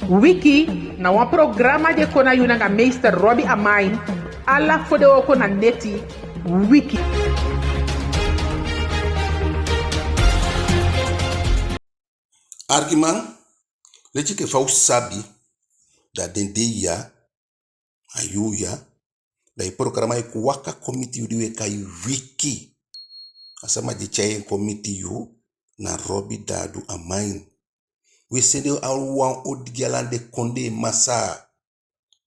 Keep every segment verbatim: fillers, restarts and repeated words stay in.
Wiki na wan programa di e kon na yu nanga meester Robbie Amain, ala fodewooko na neti. Wiki. Arkiman, leti enke fa u sabi, da den dei ya, a yuu ya, da i programa e kon waka kon miti yu di u e kai Wiki. A sama di e tyai en kon miti yu na Robbie Dadu Amain. U e sende a wan odi gi ala den kondee masaa,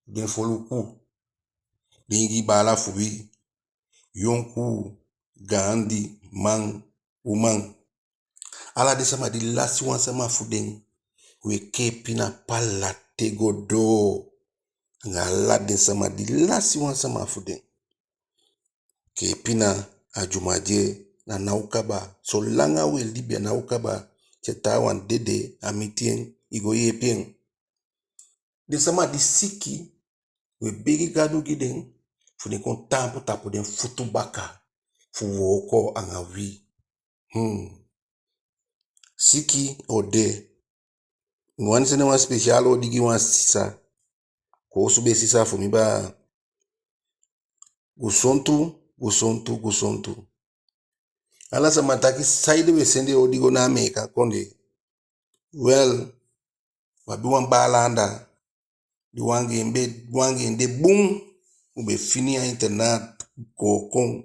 den foluku, den Ingii baala fu wi, yonkuu, gaandi, man, uman. Ala den sama di lasi wan sama fu den, u e kee pina pala te go doo. Anga ala den sama di lasi wan sama fu den. Kee pina, a dyumadye, a ná o kaba. Solanga u e libi a ná o kaba. Te taawan dede, a miti en, i go yeepi en. Den sama di siki, u e begi Gadu gi den, fu den kon taampu tapu den futu baka, fu wooko anga wi. Hmm. Siki o de. Mi wani sende wan speciaal odi gi wan sisa. Koosube sisa fu mi baa. Gusontu, gusontu, gusontu. Ala sama taki saide u e sende odi go na Ameekan Kondee. Wel, u abi wan baala anda, di wan gi en be, wan gi en de bun, u be fini a internaat, kookon.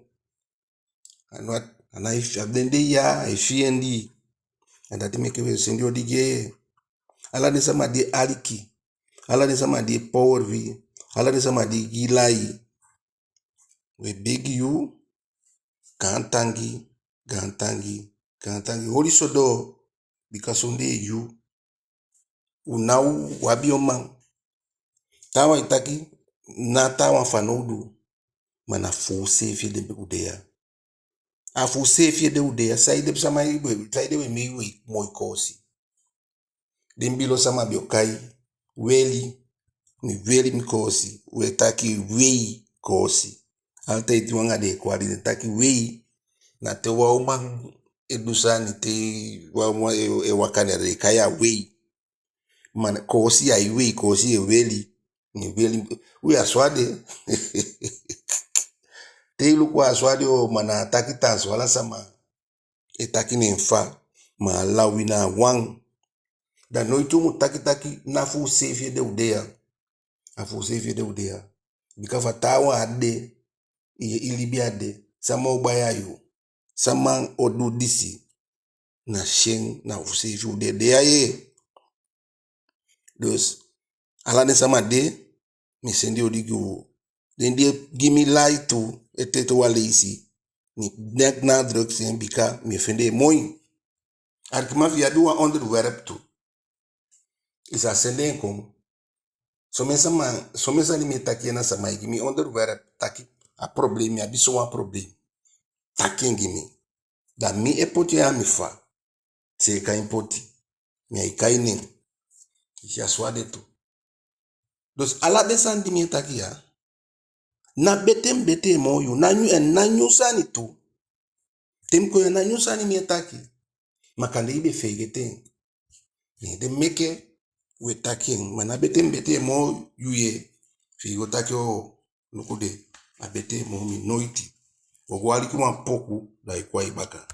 A no, a ná e fii, a den dei ya, a e fii en di. A dati meke u e sende odi gi en. Ala den sama di e aliki, ala den sama di e power wi, ala den sama di e gi lai. U e begi yu, gaantangi, gaantangi, gaantangi. Holi so doo, bika sondee yu, u ná o abi wan man. Taawan e taki, ná taawan fanowdu, ma na fu useefi ede u de ya. A fu useefi ede u de ya. Saide sama e, saide u e mei u e moi koosi. Den bilo sama be o kai, weli, mi weli mi koosi, u e taki wei koosi. Altijd u anga den e kwali, den taki wei, na te wan uman e du sani, te wan uman e, e waka, ne den e kai a wei. Ma koosi ya e wei, koosi e weli, mi weli, u ya so a de. Te i luku a so a de o, ma na a taki tan so ala sama e taki ne en fa, ma ala wi na wan. Da noiti u mu taki taki na fu useefi ede u de ya. A fu useefi ede u de ya. Bika fa taawan á de, i, i libi á de, sama o bai a yu, sama o du disi, na syen, na useefi u de, de ya yee. Dus, ala den sama de, mi e sende odi gi u. Den di e gi mi lai tu, ete ete wan leisi, mi e benadruk en, bika mi e fende en moi. Arkiman, efi i abi wan onderwerp tu, i sa sende en kon. Somen sama, somen sani mi e taki ya, na sama e gi mi onderwerp, taki a problem, mi abi sowan problem, taki en gi mi. Da mi e poti en a mi fa, seeka en poti, mi á e kai nen. I si, a so a de tu. Dus ala den sani di mi e taki ya, ná betee mi betee moo yu, ná nyun, en ná nyun sani tu. Te mi kon ya, ná nyun sani mi e taki. Ma kande i be feegete en. Ne den meke u e taki en, ma ná betee mi betee moo yu yee. Fi i go taki o, luku de, a betee moo mi, noiti. U o go aliki wan poku, da i kon a i baka.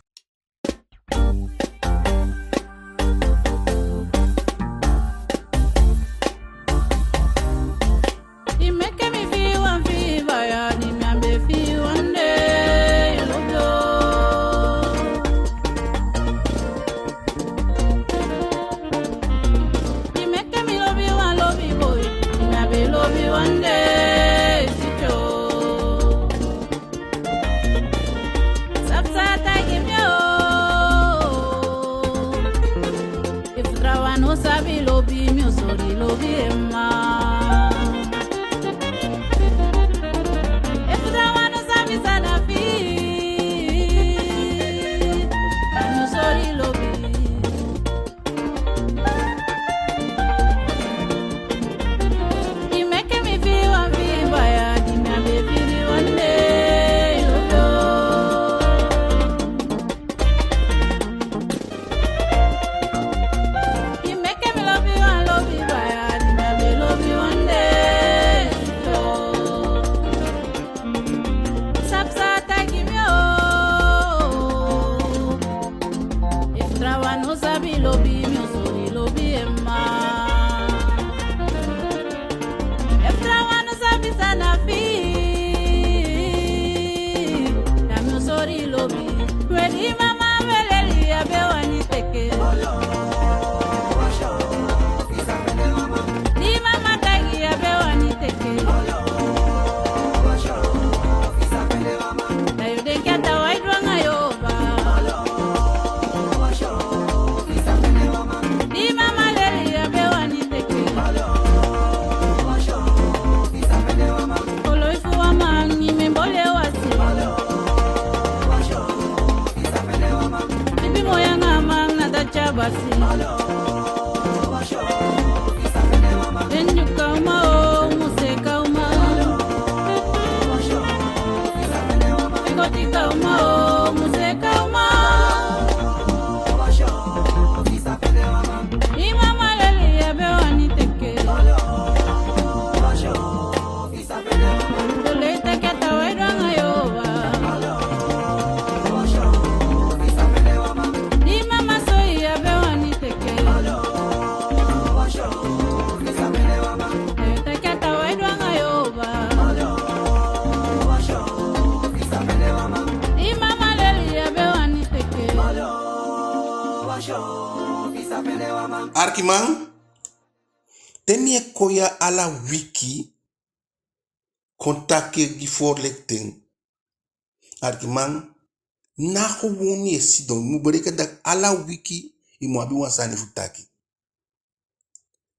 Di mama weleli a be wani teke. Di mama taigi a be wani teke. Da yu denki a taawan e du anga yu, baa. Di mama leli a be wani teke. Koloi fu wan man i mu boli a wasi. Ibi moi anga man na dati a basi. Endu ka uma o, muse ka uma. Ikoti ka uma o, muse ka uma. I mama leli a be wani teke. Dole teke a taawan e du anga yu, baa. Di mama soi a be wani teke. Dole teke a taawan e du anga yu, baa. Di mama leli a be wani teke. Arkiman, te mi e kon ya ala wiki kon taki gi voorlichting. Arkiman, ná gewoon i e sidon, i mu bereken taki ala wiki i mu abi wan sani fu taki.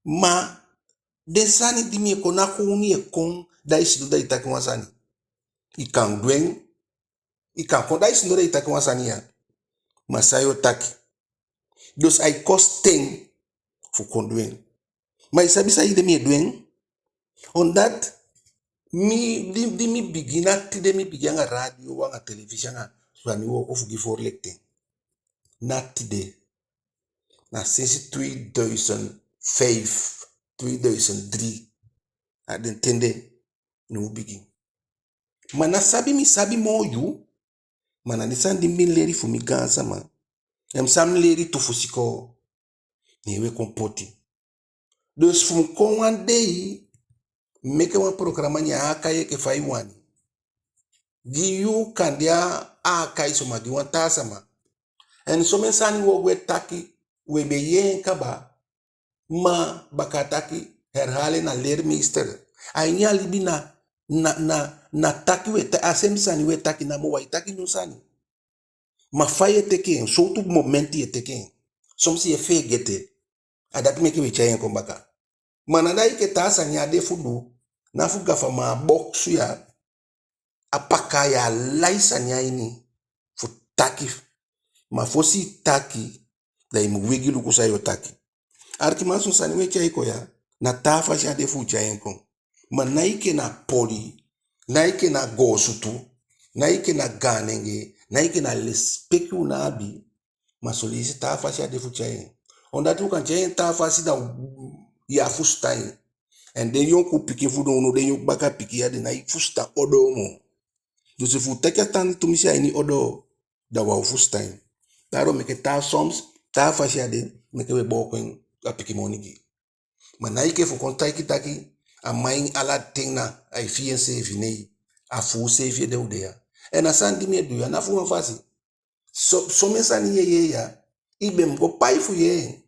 Ma den sani di mi e kon, ná gewoon i e kon, da i sidon da i taki wan sani. I kan du en, i kan kon da i sidon da i taki wan sani ya. Ma san yu o taki? Dus ai kosi ten fu kon du en. Ma i sabi saide mi e du en? Omdat mi, di, di mi bigin, na tide mi bigin anga radio, anga telefisi, anga sani wooko fu gi voorlichting. Na tide. Na sensi tweeduizend vijf, tweeduizend drie. A den ten de, ne u bigin. Ma ná sabi mi sabi moo yu, ma na den sani di mi be leli fu mi gaansama. En san mi leli tu fu sikoo, ne u e kon poti. Dus fu mi kon wan dei, meke wan programa, ne a kai enke fa i wani. Gi yu kande a á kai so, ma gi wan taa sama. En somen sani u o go e taki, u be yee en kaba, ma baka taki, herhaling na leermeester. A ini a libi na, na, na, na taki u e ta-, a sem sani u e taki namo, u á e taki nyun sani. Ma fa yu e teke en, sowtu momenti yu e teke en. Soms yu e feegete. A dati meke u e tyai en kon baka. Ma na dati enke taa sani ya de fu du, na fu gafa, ma a boksu ya, a pakaa ya, a lai sani a ini fu taki. Ma fosi i taki, da i mu wegi luku san yu o taki. Arkiman, son sani u e tyai kon ya, na taa fasi a de fu u tyai en kon. Ma ná enke na poli, ná enke na goosutu, ná enke na gaanengee, ná enke na lesipeki u ná abi, ma son leisi taa fasi a de fu tyai en. Omdat u kan tyai en taa fasi, da u, yu á fusutan en. En den yonku pikin fu u, den yonku baka pikin ya, den nái fusutan odoo moo. Dus efu u taki a sani tumisi a ini odoo, da u á o fusutan en. Daarom meke taa soms, taa fasi a de, meke u e booko en a pikin moni gi. Ma ná enke fu kon taigi taki, a man ini ala ten na, ai fii enseefi, nei. A fu useefi ede u de ya. En a sani di mi e du ya, ná fu wan fasi. So, somen sani yu e yee ya, i be mu go pai fu yee en.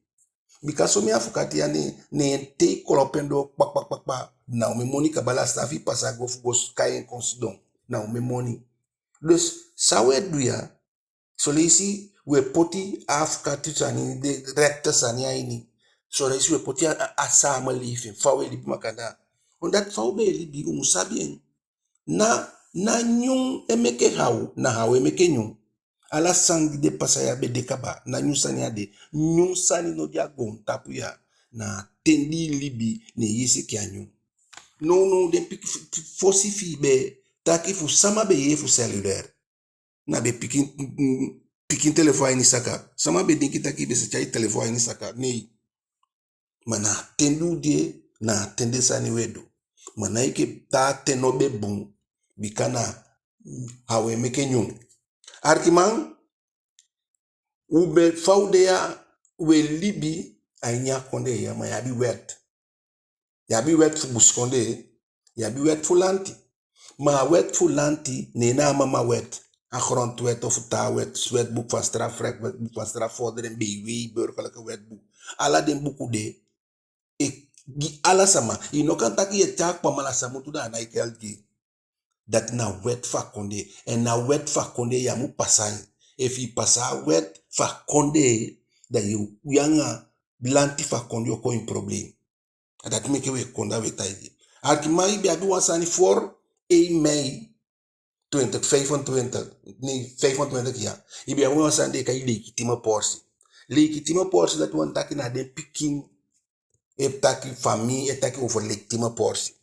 Bika somen afukati ya ne, ne te i kolopu en doo kpa, kpa, kpa, kpa, na omen moni kaba, lasi fi i pasa go fu go kai en kon sidon, na omen moni. Dus, san u e du ya, son leisi u e poti a afukati sani, den rechter sani a ini. Son leisi u e poti a, a, a samenleving, fa u e libi makandaa. Omdat fa u be e libi, u mu sabi en. Na, na nyun e meke haw, na haw e meke nyun. Ala sani di de pasa ya be de kaba, na nyun sani a de. Nyun sani no de a goontapu ya. Na a ten di i libi, ne i e si enke a nyun. Nownow den pik-, f-, f-, fosi fi i be taki fu sama be yee fu cellulaire. Na be pikin, pikin telefon a ini saka. Sama be denki taki i be sa tyai telefon a ini saka? Nei. Ma na a ten di u de, na a ten den sani u e du. Ma ná enke taa ten no be bun, bika na haw e meke nyun. Arkiman, u be, fa u de ya, u e libi a ini a kondee ya, ma yu abi wet. Yu abi wet fu busikondee, yu abi wet fu lanti. Ma a wet fu lanti, ne en na a mama wet. a grondwet of taa wet, wetboek van strafrecht, wetboek van strafvordering, B W, burgerlijke wetboek. Ala den buku de, e gi ala sama. I no kan taki yu e tyai a kpamala, san mutu da a nái geld gi. Dati na wet fu a kondee. En na wet fu a kondee yu á mu pasa en. Efu i pasa a wet fu a kondee, da yu, yu anga lanti fu a kondee o kon ini probleem. A dati meke we kon da we taigi. Arkiman, i be abi wan sani voor één mei twintig vijfentwintig, nee, vijfentwintig, ya. I be abi wan sani den e kai legitieme portie. Legitieme portie, dati wani taki na den pikin e taki, famii e taki over legitieme portie.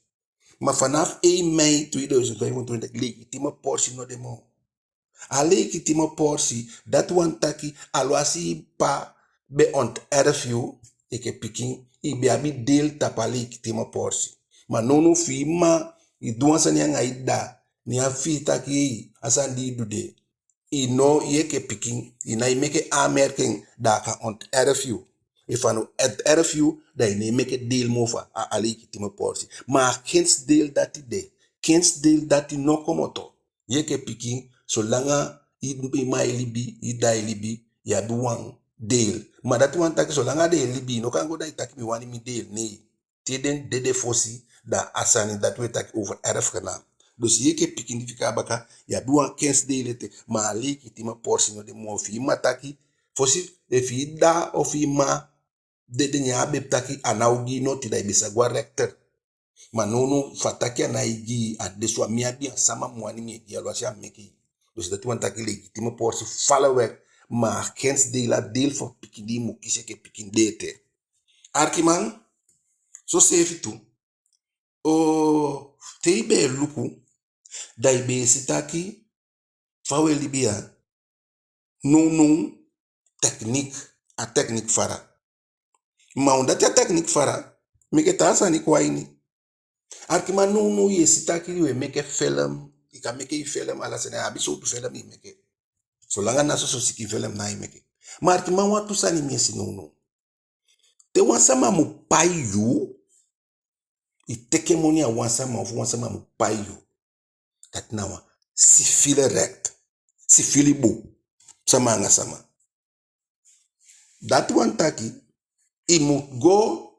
Ma vanaf één mei tweeduizend vijfentwintig, legitieme portie no de moo. A legitieme portie, dati wani taki, alwasi i ppa be onterf yu enke pikin, i be abi deel tapu a legitieme portie. Ma nownow fi i mma, i du wan sani anga i dda, ne a fii taki, ei, a sani di i du de, i no, i enke pikin, i nái meke aanmerking, da a kan onterf yu. Efu a no onterf yu, da i nái meke deel moo fu a, a legitieme portie. Ma a kindsdeel dati de, kindsdeel dati no komoto. Yu enke pikin, solanga i, i mma e libi, i dda e libi, yu abi wan deel. Ma dati wani taki, solanga den e libi, i no kan go da i taki mi wani mi deel, nee. Te den dede fosi, da a sani dati we taki over erfgenaam. Dus yu enke pikin di fika a baka, yu abi wan kindsdeel ete, ma a legitieme portie no de moo. Fi i mma taki, fosi, efu i dda of i mma dede, ne a be taki a ná o gi i noti, da i be sa go a rechter. Ma nownow fu a taki a nái gi i, a de so, a mi abi, a sama mi wani mi e gi, alwasi a meke i. Dus dati wani taki legitieme portie valt weg, ma a kindsdeel, a deel fu pikin di i mu kisi enke pikin, de ete. Arkiman, soseefi tu, o, te i be e luku, da i be e si taki, fa we libi ya, nownow techniek, a techniek fara. Ma omdat a techniek fara, meke taa sani kon a ini. Arkiman, nownow yu e si taki yu e meke film, i kan meke i film, ala sani, a abi sowtu film i meke. Solanga na soso sikin film na i meke. Ma arkiman, wantu sani mi e si nownow. Te wan sama mu pai yu, i teke moni a wan sama of wan sama mu pai yu. Dati na wan civiele recht. Civiele bun. Sama anga sama. Dati wani taki, i mu go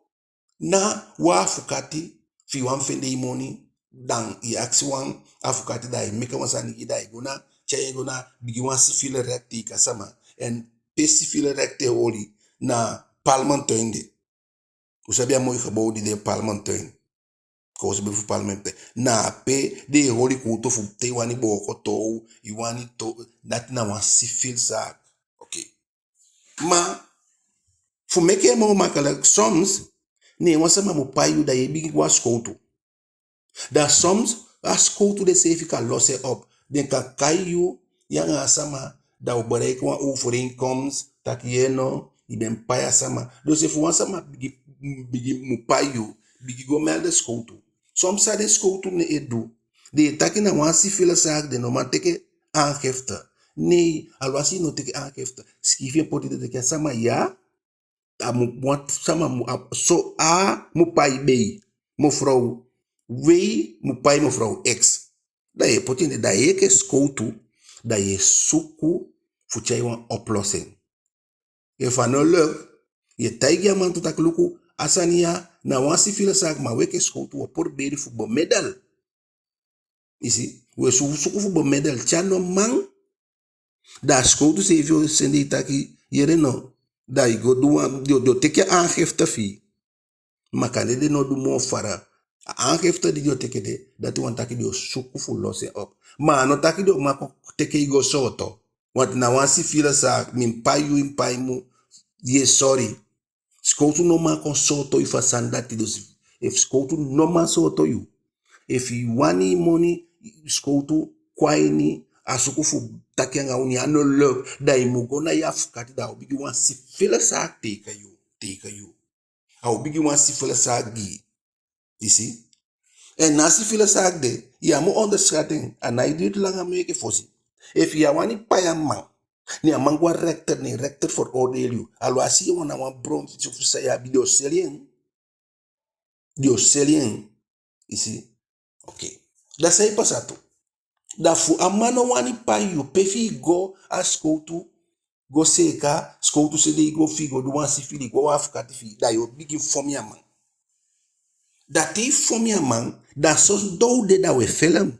na wan afukati fi i wani fende i moni, dan i akisi wan afukati, da ai meke wan sani gi i, da i go na, tyai en go na, bigin wan civiele recht tegen a sama. En pe civiele recht e holi na Palmentuin de. U sabi a moi gebouw di de Palmentuin. Koosube fu Palmentuin. Na ape den e holi kuutu fu te i wani booko toow, i wani to-, dati na wan civiele zaak. Oké. Ma fu meke en moo makkelijk, soms, ne wan sama mu pai yu, da yu e bigin go a sikowtu. Da soms a sikowtu den seefi kan los en op. Den kan kai yu, yu anga a sama, da u bereik wan overeenkomst, taki yu no, i be mu pai a sama. Dus efu wan sama bigin, bigin mu pai yu, bigin go melde sikowtu. Soms san den sikowtu e du, den e taki na wan civiele zaak, den no man teke aangifte. Nee, alwasi i no teke aangifte, sikiifi en poti, den teke a sama ya, a mu, wan sama mu, a, so a mu pai bei. Mevrouw W mu pai mevrouw X. Da yu e poti en de, da yu enke sikowtu, da yu e suku fu tyai wan oplossing. Efu a no luk, yu e taigi a man tu taki luku, a sani ya na wan civiele zaak, ma wi enke sikowtu wi o proberi fu bemiddel. I si, wi e su-, suku fu bemiddel, te a no man, da a sikowtu seefi o sende i taki, yere no, da i go du wan, den o, den o teke a aangifte fi i. Ma kande den no du moo fara. A aangifte di den o teke de, dati wani taki den o suku fu los en op. Ma a no taki den o man kon teke i go sooto. Want na wan civiele zaak, mi mu pai yu, i mu pai mi, yu e sori. Sikowtu no man kon sooto yu fu a sani dati. Dus efu sikowtu no man sooto yu, efu i wani i moni, sikowtu kon a ini, a suku fu taki anga u, ne a no luk, da i mu go na yu afukati, da a o bigin wan civiele zaak tegen yu, tegen yu. A o bigin wan civiele zaak gi i. I si? En na a civiele zaak de, yu á mu onderschat en, a nái duur langa moo enke fosi. Efu yu á wani pai a man, ne a man go a rechter, ne rechter veroordeel yu. Alwasi yu na wan bron fu san yu abi, den o seli en. Den o seli en. I si? Oké. Da san e pasa tu? Da fu a man no wani pai yu, pe fi i go a sikowtu, go seeka, sikowtu sende i go fi i go du wan sifili, go a wan afukati fi i, da yu o bigin fon a man. Da te i fon a man, da so doo de da u e felem.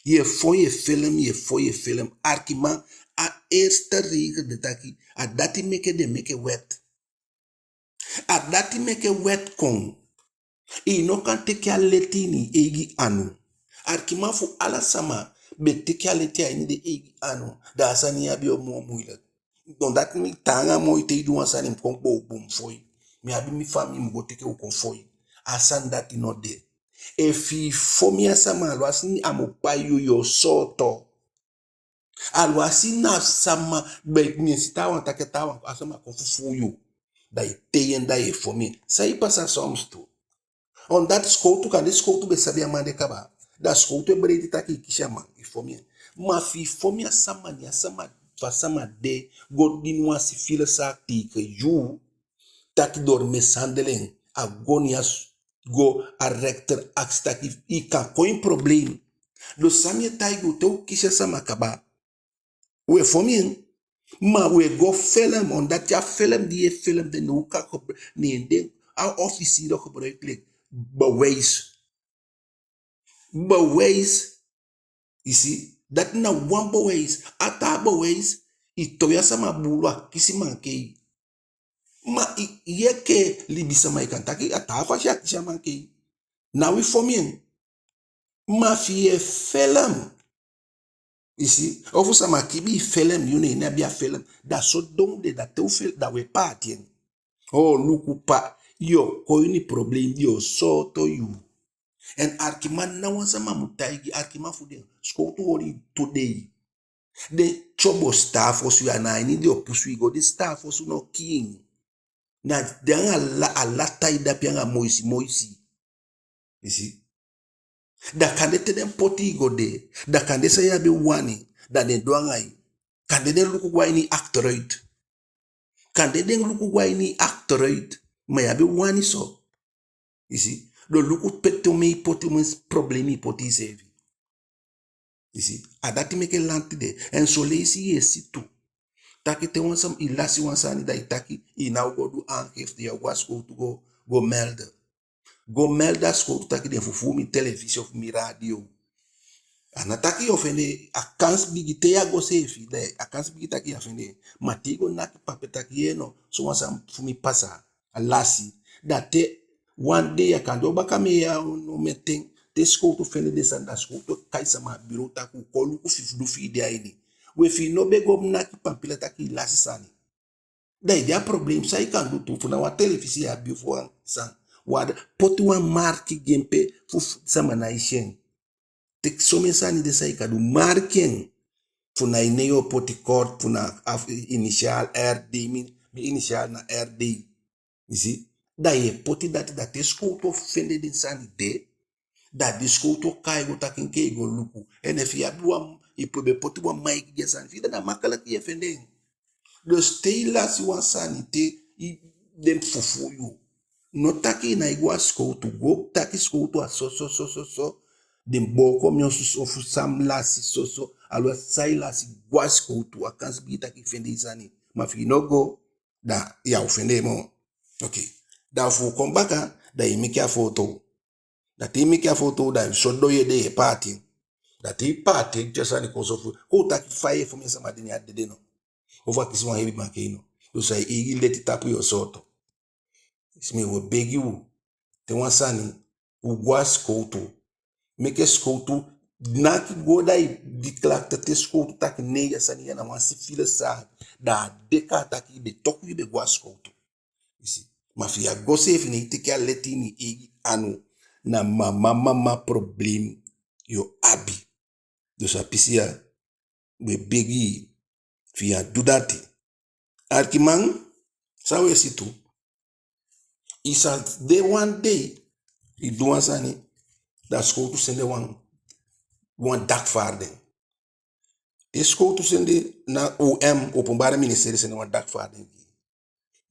Yu e fon, yu e felem, yu e fon, yu e felem. Arkiman, a eerste regel de taki, a dati meke den meke wet. A dati meke wet kon. I no kan teke a leti ini i eigi anu. Arkiman, fu ala sama be teke a leti a ini den eigi anu, da a sani ya be o moo moeilijk. Don dati mi taanga moi te i du wan sani mi kon bow bun fon i. Mi abi mi famii mi go teke u kon fon i. A sani dati no de. Efi i fon a sama, alwasi a mu pai yu, yu o sooto. Alwasi na sama, be mi e si taawan taki a taawan, a sama kon fufuu yu. Da i tei en, da yu e fon en. San e pasa soms tu. Omdat sikowtu, kande sikowtu be sabi a man de kaba. Da sikowtu e breiti taki i kisi a man, i fon en. Ma fi i fon a sama, ne a sama, fa a sama de, go dini wan civiele zaak tegen yu, taki door mishandeling, a go ne a s-, go a rechter, akisi taki i kan kon ini probleem. Dus san mi e taigi u, te u kisi a sama kaba, u e fon en, ma u e go felem, omdat a felem di yu e felem, den o kan gebru-, ne den, a officier o gebruik leki bewijs. Bewijs. I si, dati na wan bewijs. A taa bewijs, i towe a sama buulu, a kisi mankei. Ma i, i enke libisama i kan taki a taa fasi a kisi a mankei. Na wi fon en. Ma fi i e felem, i si, ofu sama kibii felem, yu ne en abi a felem. Da so don de, da te u fel-, da u e paati en. O luku pa, yu o kon ini probleem, den o sooto yu. En arkiman, ná wan sama mu taigi, arkiman fu den. Sikowtu holi tu dei. Den tyobo sitaafu osu ya, na a ini den o pusu i go, den sitaafu osu no kiin. Na den anga ala, ala tai dapi anga moisi moisi. I si? Da kande te den poti i go de, da kande san yu á be wani, da den du anga i. Kande den luku go a ini achteruit. Kande den luku go a ini achteruit, ma yu á be wani so. I si? Den o luku pe te omen i poti, omen probleem i poti iseefi. I si? A dati meke lanti de. En son leisi yu e si tu taki te wan sama, i lasi wan sani, da i taki i ná o go du aangifte, yu á o go a sikowtu go, go melde. Go melde a sikowtu taki den fufuu mi telefisi ofu mi radio. A ná taki yu o fende, a kansi bigi te yu á go seefi, da a kansi bigi taki yu á fende. Ma te i go naki pampila taki yee no, sowan sani fu mi pasa, a lasi. Da te wan dei, a kan doo baka, ma ya no meten, te sikowtu fende den sani, da sikowtu o kai sama a bureau taki u kon luku efu fu du fi i de a ini. We, efi i no be go naki pampila taki i lasi sani, da i de a probleem. San i kan du tu, fu na wan telefisi yu abi fu wan sani, wan, poti wan marki gi en pe fu, fu sama ná e si en. Te somen sani de san i kan du, marki en. Fu na i nen yu o poti kort, fu na a f-, initiaal R D, mi, mi initiaal na R D. I si? Da yu e poti dati, da te sikowtu o fende den sani de, da den sikowtu o kai i go taki enke i go luku. En efu yu abi wan, i be poti wan maiki gi a sani fi i, da na makkelijk yu e fende en. Dus te i lasi wan sani, te i, den fufuu yu, no taki i nái go a sikowtu, go taki sikowtu a so, so, so, so, so. Den booko mi osu so, fu san mi lasi so, so. Alwasi san i lasi, go a sikowtu, a kansi bigi taki i fende i sani. Ma efi i no go, da yu á o fende en moo. Oké. Da fu u kon baka, da i meke a foto. Da te i meke a foto, da so don yu e de, yu e paati en. Da te i paati en, te a sani kon so fu, kon u taki fa yu e fon a sama de, ne a dede no. Ofu a kisi wan hebi mankei no. Dus a i eigi leti tapu yu o sooto. I si, mi o begi u, te wan sani, u go a sikowtu. Meke sikowtu naki go, da i di klacht te sikowtu taki nee, a sani ya na wan civiele zaak. Da a de kaa taki i be toku, i be go a sikowtu. I si. Ma efi yu á go seefi, ne i teke a leti ini i eigi anu, na mama mama probleem yu o abi. Dus a pisi ya, we begi i, fi yu á du dati. Arkiman, san we si tu, i sa de wan dei, i du wan sani, da sikowtu sende wan, wan dagvaarding. Te sikowtu sende, na O M, Openbare Ministerie, sende wan dagvaarding gi i.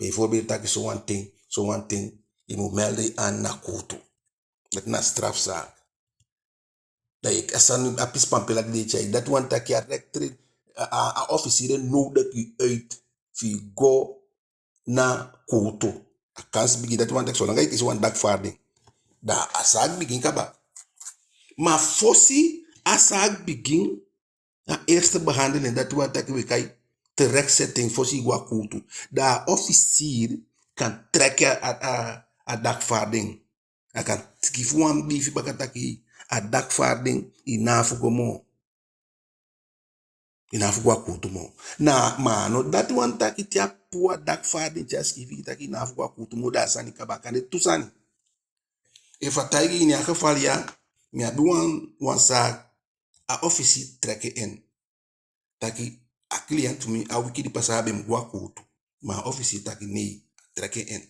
Bijvoorbeeld taki sowan ten, sowan ten, i mu melde i aan na kuutu. Dati na strafzaak. Da yu e, a sani, a pisi pampila di den e tyai, dati wani taki a rechter, a, a, a officier e nodig yu uit fi yu go na kuutu. A kansi bigin, dati wani taki solanga yu kisi wan dagvaarding, da a zaak bigin kaba. Ma fosi a zaak bigin, a eerste behandeling, dati wani taki wi e kai terechtzetting, fosi yu go a kuutu, da a officier kan trek a, a, a, a dagvaarding. A kan sikiifi wan biifi baka taki a dagvaarding, i ná a fu go moo. I ná a fu go a kuutu moo. Na, ma a no dati wani taki te a puu a dagvaarding, te a sikiifi taki i ná a fu go a kuutu moo, da a sani kaba. A kan de tu sani. Efu a taigi i, ini a geval ya, mi abi wan, wan zaak, a officier trek en in. Taki a cliënt fu mi, a wiki di pasa a be mu go a kuutu. Ma a officier taki nee, a trek en in.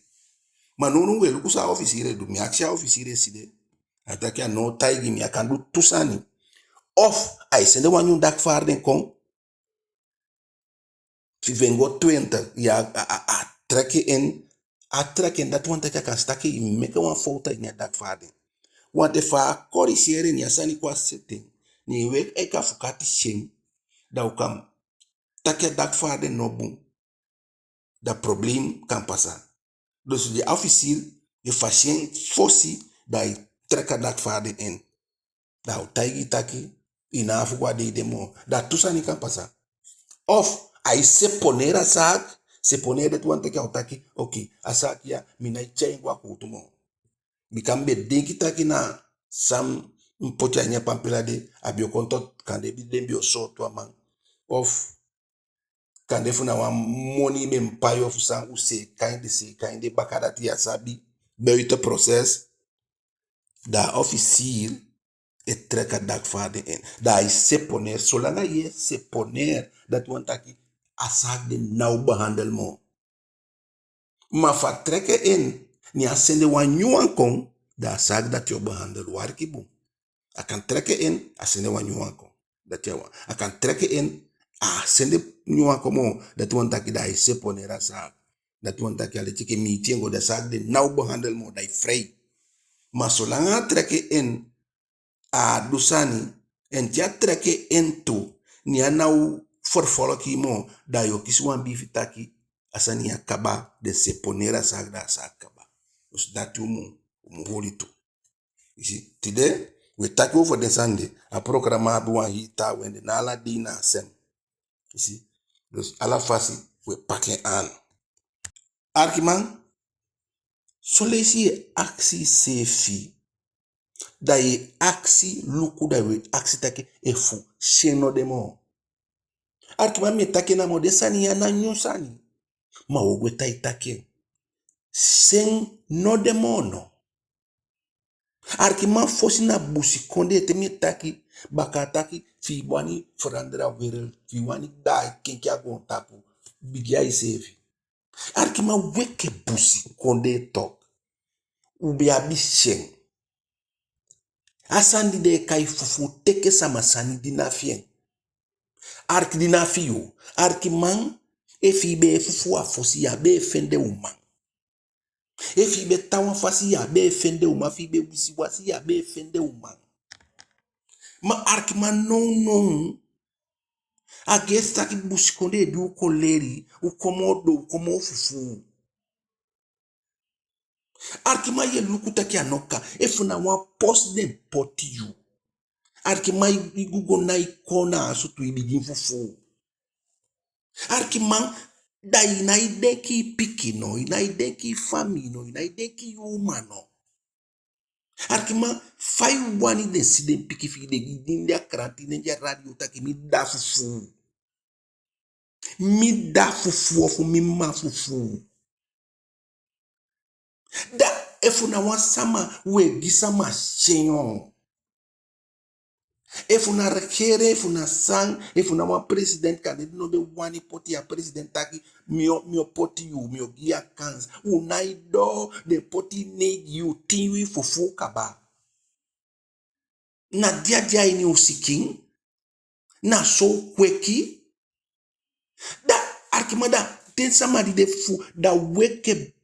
Ma nownow wi e luku san a officier e du. Mi akisi a officier eside. A taki a no o taigi mi, a kan du tu sani. Of ai sende wan nyun dagvaarding kon, fi fu en go twintig, ya, a, a, a trek en in, a trek en in, dati wani taki a kan si taki i meke wan fowtu ini a dagvaarding. Want efu a corrigeer en, ne a sani kon a zitting, ne wi enke afukati si en, da u kan taki a dagvaarding no bun. Da probleem kan pasa. Dus di officier e fasi en fosi, da ai trek a dagvaarding in. Da a o taigi i taki i ná a fu go a dei de moo. Da tu sani kan pasa. Of ai seponeer a zaak. Seponeer, dati wani taki a o taki, oké, a zaak ya, mi nái tyai en go a kuutu moo. Bika mi be denki taki na san mi poti a ini a pampila de, a be o kon tot, kande den be o sooto a man. Of kande fu na wan moni i be mu pai ofu san, u seeka en de, seeka en de, bakadati ya sabi, buiten proces, da a officier e trek a dagvaarding in. Da ai seponeer, solanga yu e seponeer, dati wani taki a zaak de ná o behandel moo. Ma efu a trek en in, ne a sende wan nyun wan kon, da a zaak dati o behandel. Aliki bun. A kan trek en in, a sende wan nyun wan kon. Dati a wan. A kan trek en in, a sende nyun wan kon moo, dati wani taki da ai seponeer a zaak. Dati wani taki a leti enke mi iti en go, da a zaak de ná o behandel moo, da i vrij. Ma solanga a trek en in, a á du sani, en te a trek en in tu, ne a ná o vervolg i moo, da yu o kisi wan biifi taki a sani ya kaba, den seponeer a zaak, da a zaak kaba. Dus dati u mu, u mu holi tu. I si, tide, wi e taki over den sani de, a programa abi wan hii taa wende, ná ala dei na a sem. I si, dus ala fasi wi e paki en aan. Arkiman, son leisi yu e akisi iseefi, da yu e akisi luku, da wi e akisi taki efu sen no de moo. Arkiman, mi e taki en namo, den sani ya ná nyun sani. Ma wi o gwe tan e taki en. Sen no de moo no? Arkiman, fosi na busikondee, te mi e taki, baka a taki, fi i wani verander a wereld, fi i wani daai kenki a goontapu, bigin a iseefi. Arkiman, wi enke busikondee toch, u be abi sen. A sani di den e kai fufuu, teke sama sani di ná fi en. Arki, di ná fi yu. Arkiman, efi i be e fufuu a fosi, yu á be e fende uman. Efi i be tan wan fasi, yu á be e fende uman. Efi i be wisiwasi, yu á be e fende uman. Ma arkiman, nownow, a gesi taki busikondee di u kon leli, u kon moo doo, u kon moo fufuu. Arkiman, yu e luku taki a no kan. Efu na wan posi den poti yu. Arkiman, i, i gugu na i kon na a sutuu, i bigin fufuu. Arkiman, da i nái denki i pikin no, i nái denki i famii no, i nái denki i uman no. Arkiman, fa i wani den si den pikin fi i, den gi den a kranti, den gi a radio taki mi dda fufuu. Mi dda fufuu ofu mi mma fufuu. Da efu na wan sama, u e gi sama sen. Efu na regering, efu na san, efu na wan president, kande den no be wani poti a president taki, mi o, mi o poti yu, mi o gi yu a kans. U nái doo, den poti neigi yuu, tin yuu, i fufuu kaba. Na di a de a ini u sikin, na so u kweki. Da, arkiman, da den sama di de fufuu, da wi enke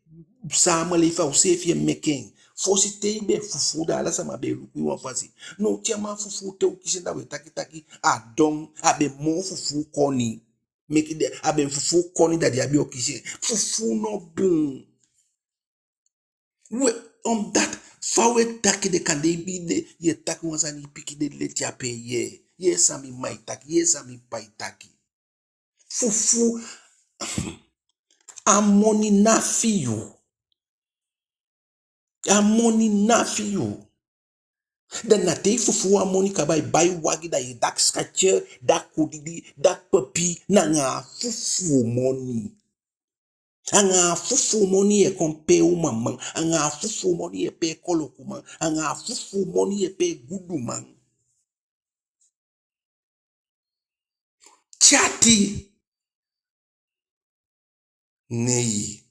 samenleving, a useefi e meke en. Fosi te i be fufuu, da ala sama be e luku i wan fasi. Now te a man fufuu, te u kisi en, da we taki taki a don, a be moo fufuu koni. Meke den, a be fufuu koni, da den á be o kisi en. Fufuu no bun. We, omdat fa we taki de, kande i be de, ye taki wan sani, i pikin de leti ape, ye, ye san mi mma e taki, ye san mi ppa e taki. Fufuu, a moni ná fi yu. A moni ná fi yu. Da na te i fufuu a moni kaba, i bai wagi, da ye taki schatje, da kudidi, da papi, na anga a fufuu moni. Anga a fufuu moni ye kon pee uman man. Anga a fufuu moni ye pee koloku man. Anga a fufuu moni ye pee guduman. Tyati. Nei.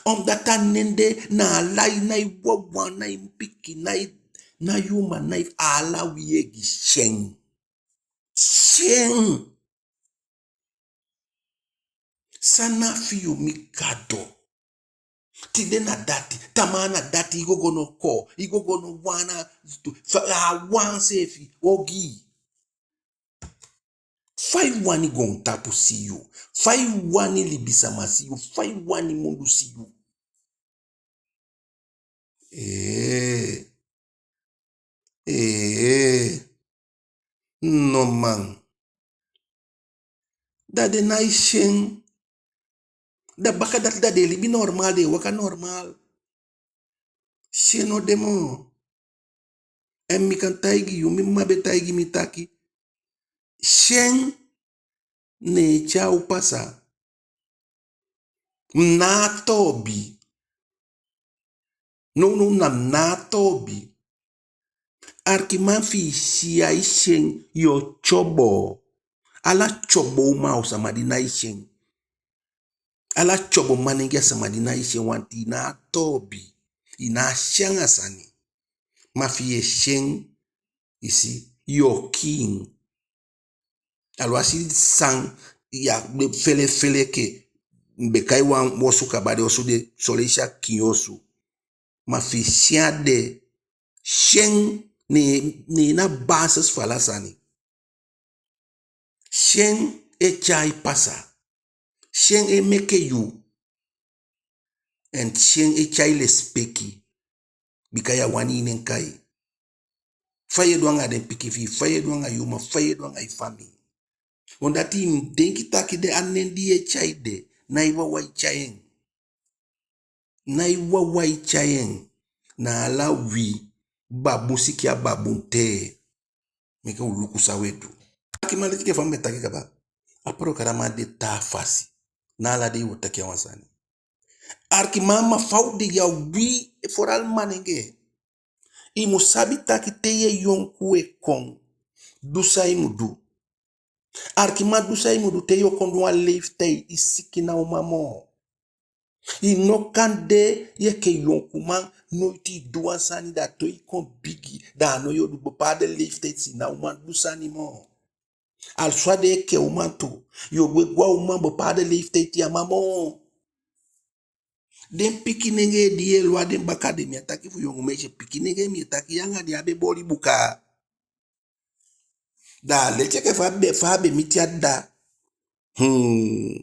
Omdat a nen de na ala i, na i wawan, na i pikin, na i, na i uman, na i, ala wi e gi syen. Syen. San na fi yu, mi Gadu. Tide na dati, tamaa na dati, i go go no ko, i go go no wan, na fa a wan seefi ogii. Fa i wani goontapu si yu? Fa i wani libisama si yu? Fa i wani mundu si yu? Ee. Ee. No man. Da den nái syen. Da baka dati da den e libi normaal, den e waka normaal. Syen no de moo. En mi kan taigi yu, mi mma be taigi mi taki, syen ne e tyai u pasa. Mi ná a toobi. Nownow na mi ná a toobi. Arkiman, fi i si i á e syen, yo tyobo. Ala tyobo uman a sama di nái syen. Ala tyobo manengee a sama di nái syen, want i ná a toobi. I ná a syen a sani. Ma fi i e syen, i si, yo kiin. Alwasi san ya be fele fele, ke mi be kai wan osu kaba, den osu de, son leisi a kiin osu. Ma fi i si a de, syen ne, ne na basis fu ala sani. Syen e tyai pasa. Syen e meke yu. En syen e tyai lesipeki. Bika ya wani i nen kai. Fa ye du anga den pikin fi i, fa ye du anga yu uman, fa ye du anga i famii. Omdat i mu denki taki den a nen di ye tyai de, nái wawan e tyai en. Nái wawan e tyai en. Na ala wi, babun sikin a babun tee. Meke u luku san we du. Arkiman, leti enke fa mi be taki kaba, a programa de taa fasi. Na ala dei wo taki a wan sani. Arkiman, ma fa u de ya, wi, vooral manengee, i mu sabi taki te ye yonku e kon, du san i mu du. Arkiman, du san i mu du. Te yo kon du wan leeftijd, i sikin ná o man moo. I no kan de, yu enke yonkuman, noiti i du wan sani, da te i kon bigi, da a no yo du. Bepaalde leeftijd i ná o man du sani moo. Alwasi a de enke uman tu, yo gwe go a uman, bepaalde leeftijd ya man moo. Den pikinengee di ye lon a den baka de, mi á taki fu yongu meisje, pikinengee mi e taki, yu anga den á be boli buka. Da a leti enke fa a be, fa a be miti a dda. Hmm.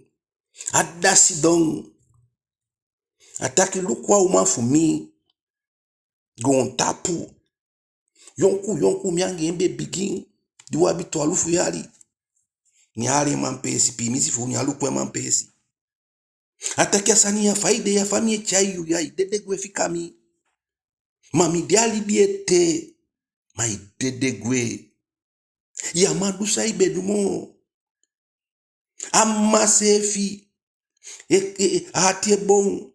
A dda sidon. A taki, luku a uman fu mi. Goontapu. Yonku, yonku, mi anga en be bigin. Di u abi twalufu yali. Ne a hali en manpeesi, piimisi fu u, ne a luku en manpeesi. A taki, a sani ya, fa i de ya, fa mi e tyai yu ya, i dede gwe fika mi. Ma mi de a libi ete, ma i dede gwe. Ya man du san i be du moo. A mma seefi, e, e, e, a ati e boon.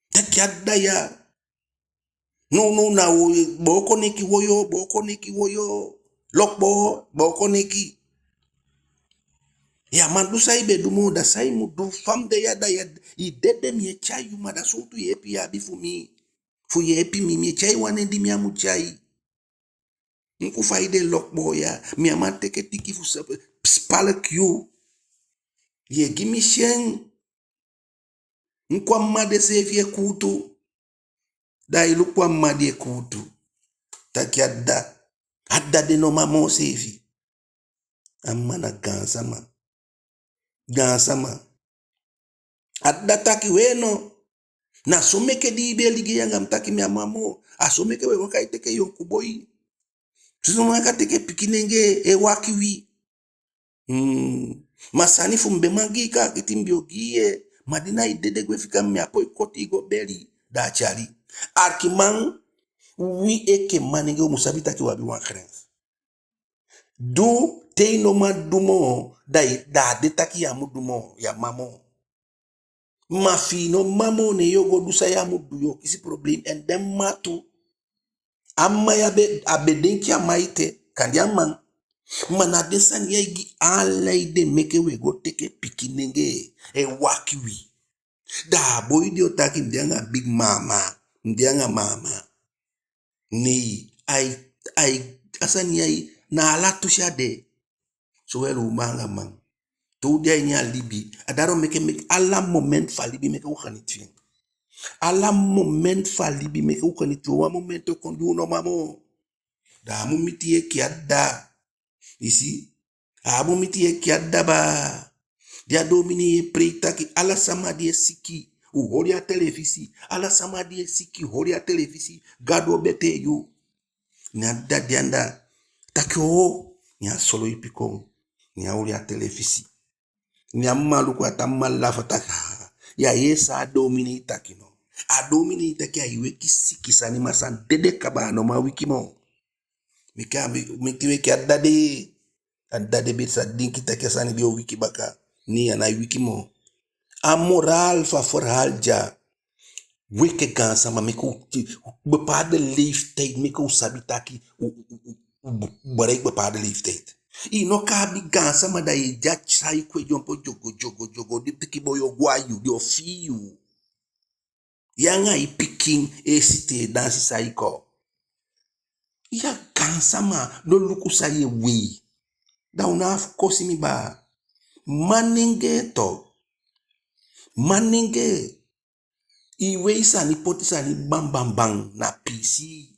Taki a dda ya. Nownow na wo, booko neki woyo, booko neki woyo. Lokpo, booko neki. Ya man du san i be du moo, da san i mu du, fa mi de ya, da ya, i dede, mi e tyai yu, ma da sowtu yeepi i abi fu mi? Fu yeepi mi, mi e tyai wan nen di mi á mu tyai. Luku fa i de, lokpo ya, mi á man teke tiki fu sa-, spalk yu. Ye gi mi syen. Luku a mma de seefi e kuutu. Da i luku a mma di e kuutu. Taki a dda. A dda de no man moo seefi. A mma na gaansama. Gaansama. A dda taki we no. Na so meke di i be e ligei anga mi taki mi á man moo. A so meke we waka e teke yonku boi. Soso man kan teke pikinengee e waki wi. Hmm. Ma sani fu mi be man gi i kaakiti mi be o gi i. Ma di na i dede gwe fika mi, mi á poi koti i go beli. Da a tyali. Arkiman, wi enke manengee u mu sabi taki u abi wan grens. Du, te i no man du moo, da i, da a de taki ya mu du moo, ya man moo. Ma fi i no man moo, ne yo go du san ya mu du, yo kisi problem. En den mma tu. A mma ya be, a be denki a man ete, kande a man. Ma na den sani ya e gi ala ede meke we go teke pikinengee e waki wi. Da a boi di o taki mi de anga bigi mama, mi de anga mama. Nei, ai, ai, a sani ya, na ala tu se a de. Sowel uman anga man. Te u de a ini a libi, a dati o meke, meke ala moment fu a libi meke u geniet fi en. Ala moment fu a libi meke u geniet fi en. Wan moment o kon di u no man moo. Da a mu miti i enke a dda. I si? A mu miti i enke a dda baa. Di a dominee e prei taki ala sama di e siki, u holi a telefisi. Ala sama di e siki, holi a telefisi. Gadu o betee yu. Ne a dda de anda taki oo. Ne a solo ipi kon. Ne a holi a telefisi. Ne a mma luku a tan, mma lafu, a taki aa. Ya yee san a dominee taki no? A dominee taki ai weki siki sani, ma san dede kaba, a no man wiki moo. Meke a mi, meke weki a dda de. A dda de be sa denki taki a sani be o wiki baka. Nei, a nái wiki moo. A moraal fu a verhaal dya. Wi enke gaansama meke u, bepaalde leeftijd meke u sabi taki u, u, u, u, u bereik bepaalde leeftijd. I no kan abi gaansama da i e dya sai kon e dyompo dyogo, dyogo, dyogo, di pikin boi o go a yu, den o fii yu. Yu anga i pikin e sitee dansi sai kon. Ya gaansama, no luku san yu e wei. Da u ná abi fu kosi mi baa. Manengee tu. Manengee. I wei sani, poti sani ban, ban, ban na piisii.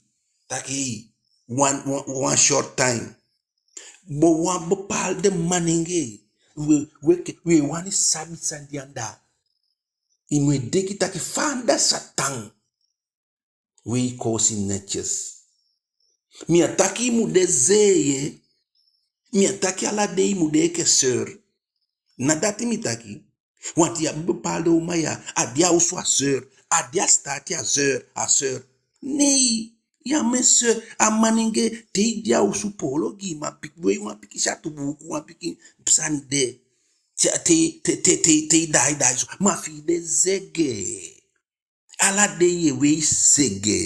Taki wan, wan, wan short time. Bo wan bepaalde manengee. We, we, we wani sabi san de anda. I mu e denki taki fa anda sa tan. Wei koosi netjes. Mi á taki i mu de zee. Mi á taki ala dei i mu de enke sœur. Na dati mi taki. Want i abi bepaalde uman ya, a de a osu a sœur, a de a sitaati a sœur, a sœur. Nei, ya mu e sœur, a manengee, te i de a osu, poolo gi i man, pik-, wei wan pikin syatu buuku, wan pikin sani de. Te, te, te, te, te, te i daai daai so. Ma fi i de zege. Ala dei i e wei zege.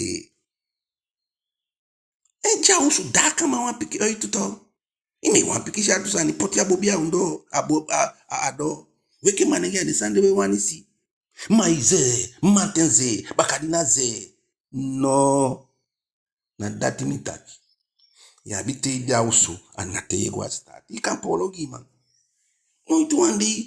En te a osu, da a kan man wan pikin oitu tu. I meke wan pikin syatu sani, poti a bobi a ondoo, a bo-, a, a, a doo. Wi enke manengee, a den sani de wi e wani si. Ma i zee, mamanten zee, bakadina zee. No. Na dati mi taki. I abi te i de a osu, a ná te i e go a sitaati. I kan poolo gi i man. Noiti wan dei,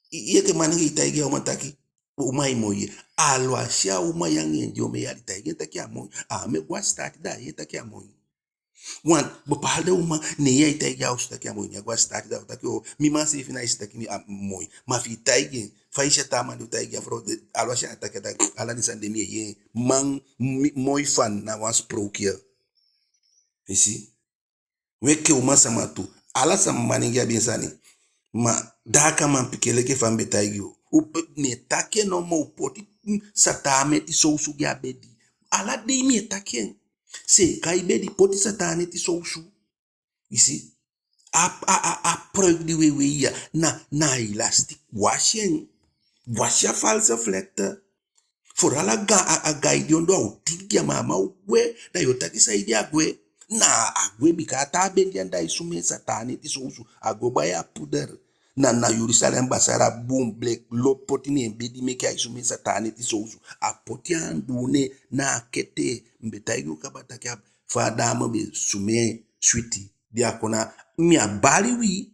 i, i enke manengee i taigi a uman taki, uman, i moi. Alwasi a uman ya anga en de omen yali, taigi en taki a moi. A á mu e go a sitaati da a yee taki a moi. Want bepaalde uman, ne ya e taigi a osu taki a moi, ne a go a sitaati da a o taki oo, mi man seefi ná e si taki mi a moi. Ma fi i taigi en, fa i si a taa man di o taigi a frow de, alwasi a taki, a taki, ala den sani de mi e yee. Man, mi, moi fan na wan sprookje. I si? Wi enke uman sama tu. Ala sama, manengee abi en sani. Ma da a kan man pikin, leke fa mi be taigi u. U pe-, mi e taki en nomo, u poti, mm, sata a neti sowsu gi a bedi. Ala dei mi e taki en. Seeka i bedi, poti sata a neti sowsu. I si? A, a, a, a pruik di wi e wei ya, na, na elastiek. Wasi en. Wasi a valse vlechten. Vooral a ga-, a, a gai di ondoo, a o tigi a mama o gwe, da yu o taki saide a gwe. Na a gwe bika a taa bedi anda e sumee sata a neti sowsu, a go bai a poeder. Na, na Jerusalem Bazaar a bun blek lo poti ne en bedi meke ai sumee sata a neti sowsu. A poti a anduune na a kete, mi be taigi u kaba taki a fa a dame be sumee switi. Di a kon na, mi á bali wi.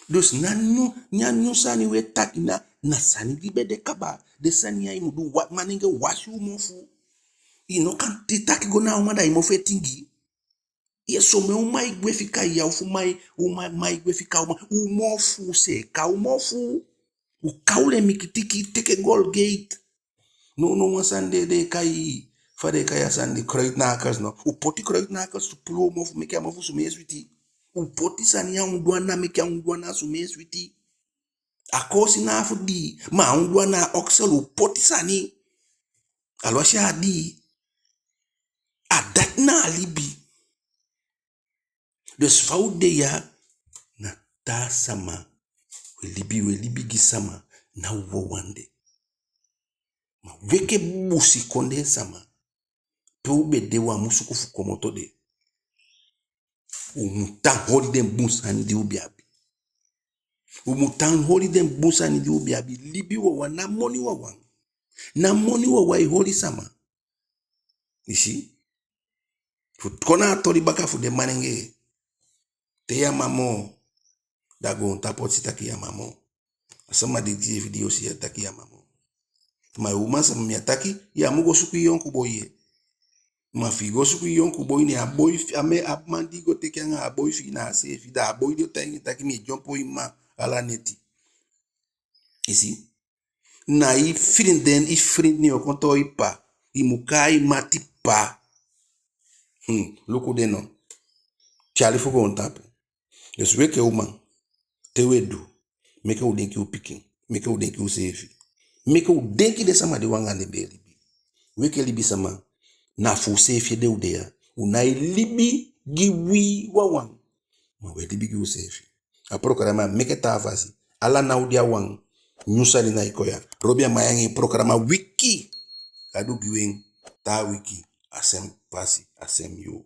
Dus na nyun, na nyun sani wi e taki, na, na sani di be de kaba. Den sani ya i mu du, wa-, manengee, wasi u mofu. I no kan te taki go na a uman da i mofu e tingi. Ye, somen uman e gwe fika ya, ofu man e, uman, man e gwe fika uman, u mofu seeka, u mofu. U kawle mikitiki, teke Colgate. No, no, wan sani de den e kai, fa den e kai a sani de, kruidnagels, no. U poti kruidnagels tu pulu u mofu, meke a mofu sumee switi. U poti sani a unduna, meke a unduna sumee switi. A koosi na a fu dii, ma a unduna, a oksel, u poti sani. Alwasi a dii. A dati na a libi. Dus fa u de ya, na taa sama. We libi, we libi gi sama, na u wawan de. Ma weki busikondee sama, pe u be de, u á mu suku fu komoto de. U mu tan holi den bun sani di u be abi. U mu tan holi den bun sani di u be abi. Libi wawan, ná moni wawan. Ná moni wawan e holi sama. I si? Fu kon na a toli baka fu den manengee. Te yu á man moo, da goontapu o si taki yu á man moo. A sama di, di e fii di o si ya taki yu á man moo. Ma yu uman sama, mi á taki yu á mu go suku i yonku boi ye. Ma fi i go suku i yonku boi, ne a boi fi, a me, a man di i go teke anga a boi fi i na a seefi, da a boi di o taigi en taki mi e dyompo i mma ala neti. I si? Na i vriendin, i vriend, ne o kon toon i ppa. I mu kai i mati ppa. Hmm, luku den no. Tyali fu goontapu. Dus wi enke uman, te u e du, meke u denki u pikin, meke u denki useefi. Meke u denki den sama di u anga den be e libi. Wi enke libisama, na fu useefi ede u de ya. U nái libi gi wi wawan. Ma u e libi gi useefi. A programa meke taa fasi. Ala na u di a wan, nyun sani nái kon ya. Robi Amai anga en programa Wiki. Gadu gi u en, taa wiki, a sem pasi, a sem yuu.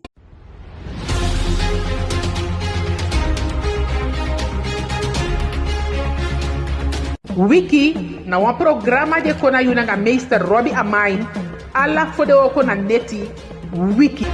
Wiki na wan programa di e kon na yu nanga meester Robi Amai. Ala fodewooko na neti. Wiki.